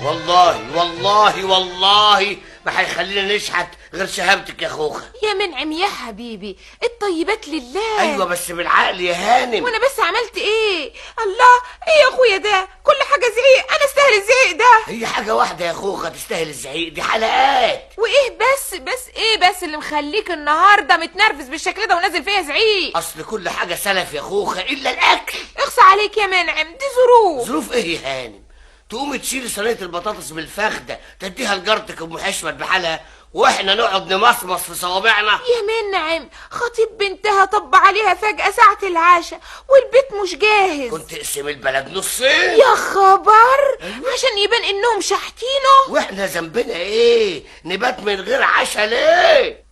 والله والله والله ما هيخلينا نشحت غير شهامتك يا خوخه. يا منعم يا حبيبي، الطيبات لله. ايوه بس بالعقل يا هانم. وانا بس عملت ايه؟ الله، ايه يا اخويا ده؟ كل حاجة زعيق، انا استاهل الزعيق ده؟ هي حاجة واحدة يا خوخه تستاهل الزعيق دي، حلقات. وايه بس ايه بس اللي مخليك النهارده متنرفز بالشكل ده ونازل فيا زعيق؟ اصل كل حاجة سلف يا خوخه الا الاكل. اخص عليك يا منعم، دي ظروف. ظروف ايه يا هانم؟ تقومي تشيلي صينية البطاطس من الفخده تديها لجارتك ام حشمت بحالها، واحنا نقعد نمصمص في صوابعنا. يا منعم، خطيب بنتها طب عليها فجأة ساعة العشاء والبيت مش جاهز. كنت اقسم البلد نصين. يا خبر، عشان يبان انهم شحتينه. واحنا ذنبنا ايه؟ نبات من غير عشاء ليه؟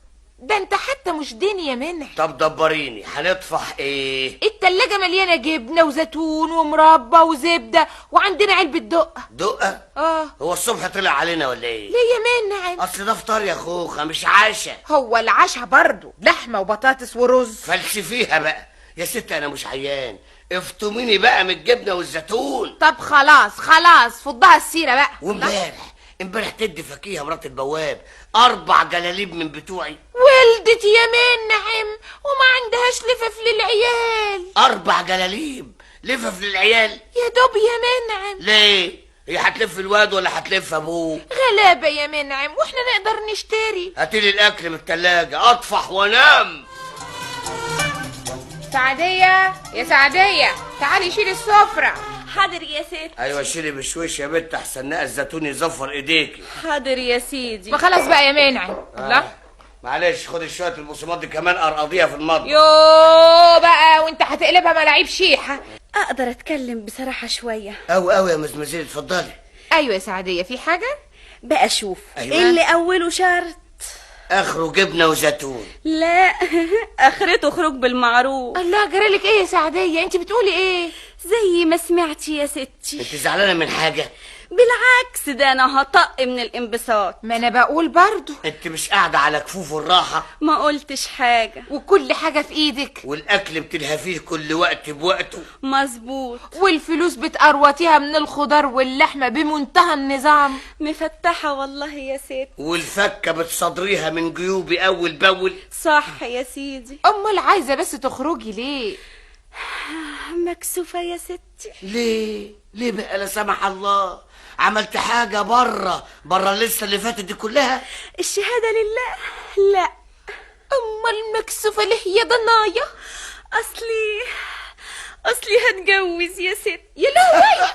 ده انت حتى مش دين يا منعم. طب دبريني، هنطفح ايه؟ التلاجة مليانة جبنة وزيتون ومربى وزبدة، وعندنا علبة دقة. دقة؟ اه. هو الصبح طلع علينا ولا ايه؟ ليه يا منعم؟ اصل ده فطار يا خوخة مش عشاء. هو العشاء برضه لحمة وبطاطس ورز. فلسفيها بقى يا ست، انا مش عيان، افطميني بقى من الجبنة والزيتون. طب خلاص خلاص، فضها السيرة بقى. وامبارح امبارح تدي فكيها مرات البواب 4 جلاليب من بتوعي. ولدت يا منعم وما عندهاش لفف للعيال. 4 جلاليب لفف للعيال؟ يا دوب يا منعم. ليه؟ هي هتلف الواد ولا هتلف ابوه؟ غلابة يا منعم، واحنا نقدر نشتري. هاتيلي الاكل من التلاجة اطفح وانام. سعدية يا سعدية، تعالي شيلي السفرة. حاضر يا ست. ايوه شيلي بشويش يا بنت، احسن نقى الزيتون يزفر ايديكي. حاضر يا سيدي. ما خلاص بقى يا منعم. لا معلش، خدي شوية البصمات دي كمان ارقضيها في المطبخ. يو بقى، وانت هتقلبها ملاعيب شيحه. اقدر اتكلم بصراحة شوية؟ اوي اوي يا مزمزيل، اتفضلي. ايوه يا سعديه، في حاجة؟ بقى شوف. أيوة. اللي اوله شرط اخره جبنه وزيتون. لا اخرته خروج بالمعروف. الله، جرالك ايه يا سعديه؟ انت بتقولي ايه؟ زي ما سمعتي يا ستي. انت زعلانة من حاجة؟ بالعكس، ده انا هطق من الانبساط. ما انا بقول برضو. انت مش قاعدة على كفوف الراحة؟ ما قلتش حاجة. وكل حاجة في ايدك، والاكل بتلهفيه كل وقت بوقته. مظبوط. والفلوس بتقروتيها من الخضار واللحمة بمنتهى النظام. مفتحة والله يا ست. والفكه بتصدريها من جيوبي اول باول. صح يا سيدي. امال عايزه بس تخرجي ليه؟ مكسوفه يا ستي. ليه؟ ليه بقى لا سمح الله؟ عملت حاجة بره بره لسه اللي فاتت دي كلها؟ الشهادة لله لا. امال مكسوفه ليه يا ضنايا؟ اصلي هتجوز يا ست. يا لهوي.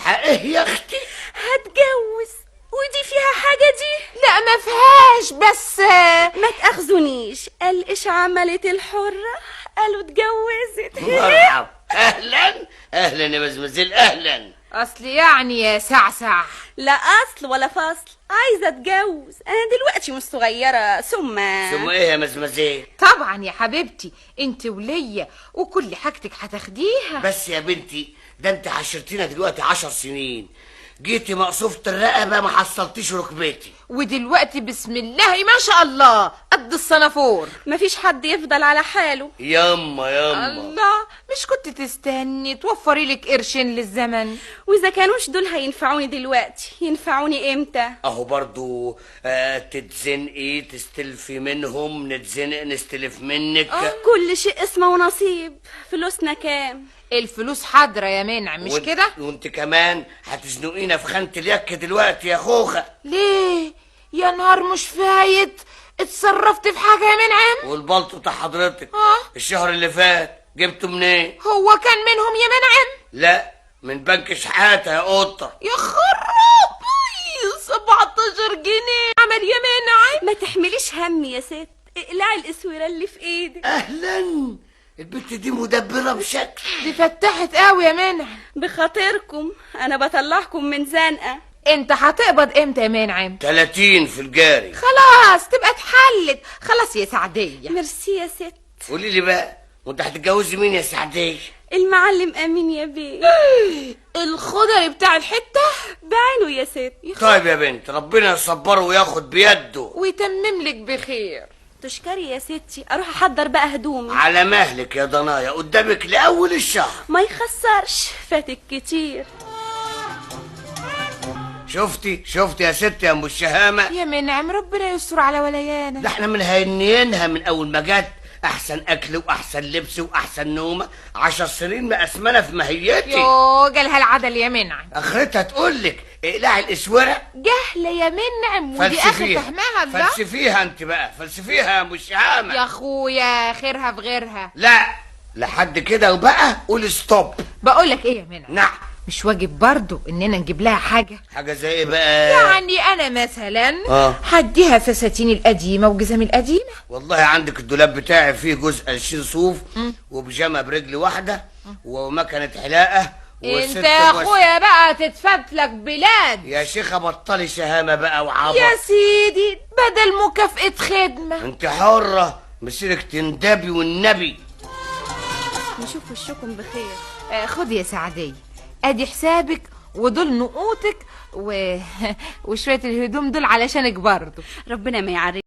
حقه يا اختي، هتجوز. ودي فيها حاجة دي؟ لا ما فيهاش، بس ما تاخذونيش. قال ايش عملت الحرة؟ قالوا اتجوزت. مرحبا، اهلا اهلا يا مزمزيل، اهلا. اصل يعني يا سعسع. لا اصل ولا فصل، عايزه اتجوز انا دلوقتي مش صغيرة. ثم ايه يا مزمزيل؟ طبعا يا حبيبتي، انت وليا وكل حاجتك هتاخديها. بس يا بنتي، ده انت عشرتينا دلوقتي 10 سنين، جيتي مقصوفة الرقبة ما حصلتيش ركبتي، ودلوقتي بسم الله ما شاء الله قد الصنافور. مفيش حد يفضل على حاله. ياما ياما. الله، مش كنت تستني توفري لك قرشين للزمن؟ واذا كانوش دول هينفعوني دلوقتي، ينفعوني امتى؟ اهو برضو تتزنقي تستلفي منهم، نتزنق نستلف منك. كل شيء اسمه ونصيب. فلوسنا كام؟ الفلوس حاضرة يا منعم، مش كده؟ وانت كمان هتزنقينا في خانة اليك دلوقتي يا خوخة. ليه يا نهار مش فايت؟ اتصرفت في حاجة يا منعم؟ والبلطو بتاع حضرتك الشهر اللي فات جبته منين؟ هو كان منهم يا منعم؟ لا، من بنك شحاتة يا قطة. يا خرابي، 17 جنيه عمل يا منعم. ما تحمليش هم يا ست، اقلعي الاسورة اللي في ايدك. اهلا، البنت دي مدبرة بشكل. دي فتحت قوي يا منعم. بخاطركم، انا بطلعكم من زنقة. انت هتقبض امتى يا منعم؟ 30 في الجاري. خلاص تبقى اتحلت. خلاص يا سعدية. ميرسي يا ست. قولي لي بقى، وانت هتتجوزي مين يا سعدية؟ المعلم امين يا بيه. الخضري بتاع الحتة؟ بعينه يا ست. طيب يا بنت، ربنا يصبره وياخد بيده ويتمم لك بخير. تشكري يا ستي. اروح احضر بقى هدومي. على مهلك يا ضنايا، قدامك لاول الشهر. ما يخسرش، فاتك كتير. شفتي شفتي يا ست يا ام الشهامه؟ يا منعم ربنا يستر على وليانا. ده احنا منهنينها من اول ما جت، احسن اكل واحسن لبس واحسن نومه، 10 سنين مقسمانه في مهيتي. يو جالها العدل يا منعم. اخرتها تقول لك اقلعي الاسوره. جهله يا منعم، ودي اخر فلسفيها. فهمها الله. فلسفيها انت بقى، فلسفيها يا ام الشهامه. يا اخويا خيرها في غيرها. لا لحد كده وبقى قول stop. بقولك ايه يا منعم؟ نعم. مش واجب برضو اننا نجيب لها حاجة؟ حاجة زي ايه بقى؟ يعني انا مثلا هديها فساتيني القديمة وجزامي القديمة. والله عندك الدولاب بتاعي فيه جزء قرشين صوف وبيجامه برجل واحدة ومكنه حلاقه. انت يا اخويا بقى تتفتلك بلاد. يا شيخه بطلي شهامه بقى وعبط. يا سيدي بدل مكافأة خدمة. انت حره، مسيرك تندبي والنبي. نشوف وشكم بخير. خد يا سعدية، ادي حسابك ودول نقوطك وشوية الهدوم دول علشانك برضو. ربنا ما يعرف.